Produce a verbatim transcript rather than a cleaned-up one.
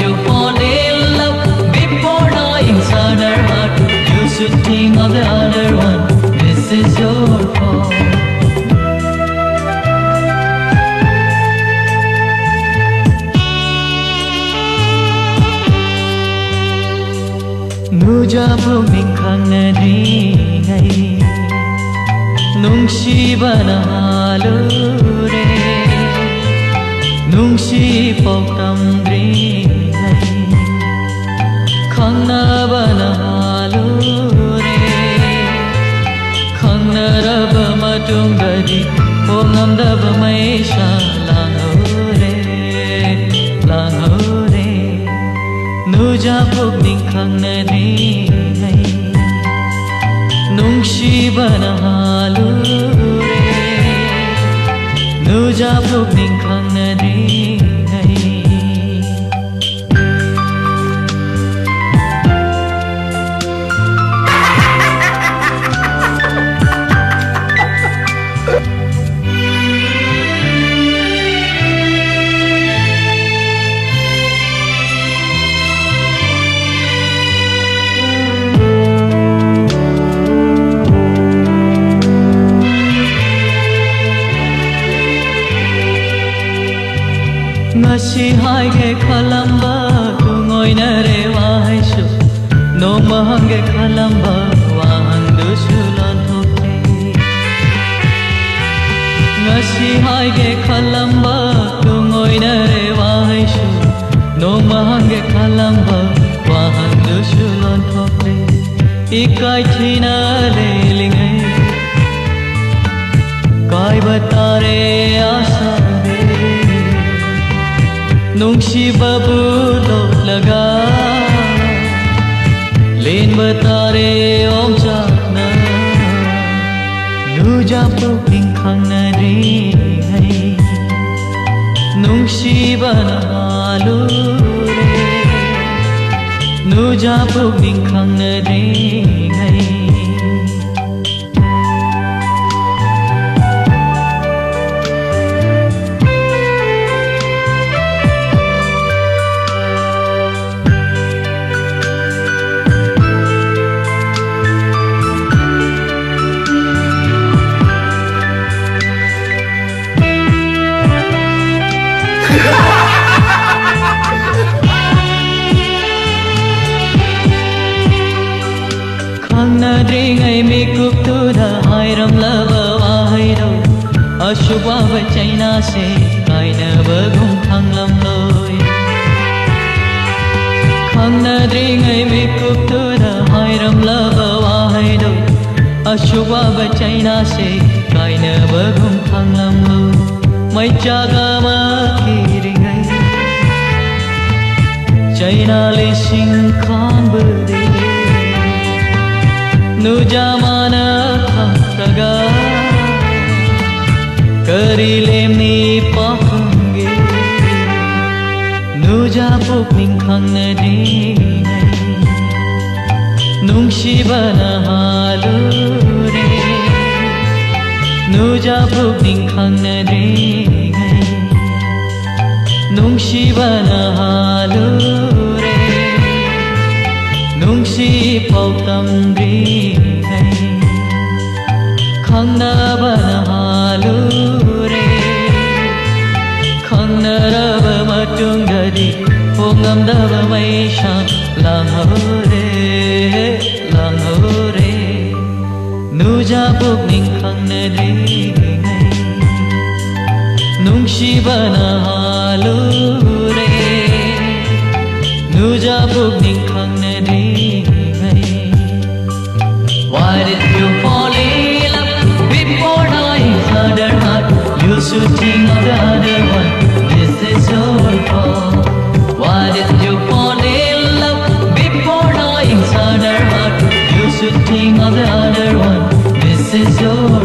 You fall in love before knowing other heart. You should think of the other one. This is your fault. ꯅꯨꯖꯥ ꯄꯨꯛꯅꯤꯡ ꯈꯪꯅꯗ꯭ꯔꯤꯉꯩ ꯅꯨꯡꯁꯤꯕꯅ ꯍꯥꯜꯂꯨꯔꯦ꯫ ꯅꯨꯡꯁꯤ ꯄꯥꯎ ꯇꯝꯗ꯭ꯔꯤꯉꯩ ꯈꯪꯅꯕꯅ ꯍꯥꯜꯂꯨꯔꯦ꯫ ꯈꯪꯅꯔꯕ ꯃꯇꯨꯡꯗꯗꯤ ꯍꯣꯡꯉꯝꯗꯕ ꯃꯩꯁꯥ ꯂꯥꯡꯍꯧꯔꯦ, ꯂꯥꯡꯍꯧꯔꯦ꯫ ꯅꯨꯖꯥ ꯄꯨꯛꯅꯤꯡ ꯈꯪꯅꯗ꯭ꯔꯤꯉꯩ ꯅꯨꯡꯁꯤꯕꯅ ꯍꯥꯜꯂꯨꯔꯦ꯫ ꯅꯨꯖꯥ ꯄꯨꯛꯅꯤꯡ ꯈꯪꯅꯗ꯭ꯔꯤꯉꯩ꯫ ꯉꯁꯤ ꯍꯥꯏꯒꯦ ꯈꯜꯂꯝꯕ ꯇꯨꯡ ꯑꯣꯏꯅꯔꯦ ꯋꯥꯍꯩꯁꯨ, ꯅꯣꯡꯃ ꯍꯪꯒꯦ ꯈꯜꯂꯝꯕ ꯋꯥꯍꯪꯗꯨꯁꯨ ꯂꯣꯟꯊꯣꯛꯂꯦ꯫ ꯉꯁꯤ ꯍꯥꯏꯒꯦ ꯈꯜꯂꯝꯕ ꯇꯨꯡ ꯑꯣꯏꯅꯔꯦ ꯋꯥꯍꯩꯁꯨ, ꯅꯣꯡꯃ ꯍꯪꯒꯦ ꯈꯜꯂꯝꯕ ꯋꯥꯍꯪꯗꯨꯁꯨ ꯂꯣꯟꯊꯣꯛꯂꯦ꯫ ꯏꯀꯥꯏ ꯊꯤꯅ ꯂꯦꯜꯂꯤꯉꯩ ꯀꯥꯏꯕ ꯇꯥꯔꯦ ꯑꯥꯁꯥꯗꯤ꯫ ꯅꯨꯡꯁꯤꯕꯕꯨ ꯂꯣꯠꯂꯒ ꯂꯦꯟꯕ ꯇꯥꯔꯦ ꯑꯣꯝꯆꯥꯛꯅ꯫ ꯅꯨꯖꯥ ꯄꯨꯛꯅꯤꯡ ꯈꯪꯅꯗ꯭ꯔꯤꯉꯩ ꯅꯨꯡꯁꯤꯕꯅ ꯍꯥꯜꯂꯨꯔꯦ꯫ ꯅꯨꯖꯥ ꯄꯨꯛꯅꯤꯡ ꯈꯪꯅꯗ꯭ꯔꯤꯉꯩ꯫ ꯍꯥꯏꯔꯝꯂꯕ ꯋꯥꯍꯩꯗꯣ ꯑꯁꯨꯛ ꯋꯥꯕ ꯆꯩꯅꯥꯁꯦ ꯀꯥꯏꯅꯕꯒꯨꯝ ꯈꯪꯂꯝꯂꯣꯏ꯫ ꯈꯪꯅꯗ꯭ꯔꯤꯉꯩ ꯃꯤꯀꯨꯞꯇꯨꯗ ꯍꯥꯏꯔꯝꯂꯕ ꯋꯥꯍꯩꯗꯣ ꯑꯁꯨꯛ ꯋꯥꯕ ꯆꯩꯅꯥꯁꯦ ꯀꯥꯏꯅꯕꯒꯨꯝ ꯈꯪꯂꯝꯂꯣꯏ꯫ ꯃꯩꯆꯥꯛ ꯑꯃ ꯀꯤꯔꯤꯉꯩ ꯆꯩꯅꯥ ꯂꯤꯁꯤꯡ ꯈꯥꯡꯕꯗꯤ ꯅꯨꯖꯥ ꯃꯥꯅ ꯈꯪꯗ꯭ꯔꯒ ꯀꯔꯤ ꯂꯦꯝꯅꯤ ꯄꯥꯈꯪꯒꯤ ꯅꯨꯖꯥ ꯄꯨꯛꯅꯤꯡ ꯈꯪꯅꯗ꯭ꯔꯤꯉꯩ ꯅꯨꯡꯁꯤꯕꯅ ꯍꯥꯜꯂꯨꯔꯦ ꯅꯨꯖꯥ ꯄꯨꯛꯅꯤꯡ ꯈꯪꯅꯗ꯭ꯔꯤꯉꯩ ꯅꯨꯡꯁꯤꯕꯅ ꯍꯥꯜꯂꯨꯔꯦ ꯅꯨꯡꯁꯤ ꯄꯥꯎ ꯇꯝꯗ꯭ꯔꯤꯉꯩ ꯈꯪꯅꯕꯅ ꯍꯥꯜꯂꯨꯔꯦ ꯈꯪꯅꯔꯕ ꯃꯇꯨꯡꯗꯗꯤ ꯍꯣꯡꯉꯝꯗꯕ ꯃꯩꯁꯥ ꯂꯥꯡꯍꯧꯔꯦ ꯂꯥꯡꯍꯧꯔꯦ ꯅꯨꯖꯥ ꯄꯨꯛꯅꯤꯡ ꯈꯪꯅꯗ꯭ꯔꯤꯉꯩ ꯅꯨꯡꯁꯤꯕꯅ ꯍꯥꯜꯂꯨꯔꯦ ꯅꯨꯖꯥ ꯄꯨꯛꯅꯤꯡ ꯈꯪꯅꯗ꯭ꯔꯤꯉꯩ Why did you fall in love before knowing other heart? You should think of the other one. This is your fault. Why did you fall in love before knowing other heart? You should think of the other one. This is your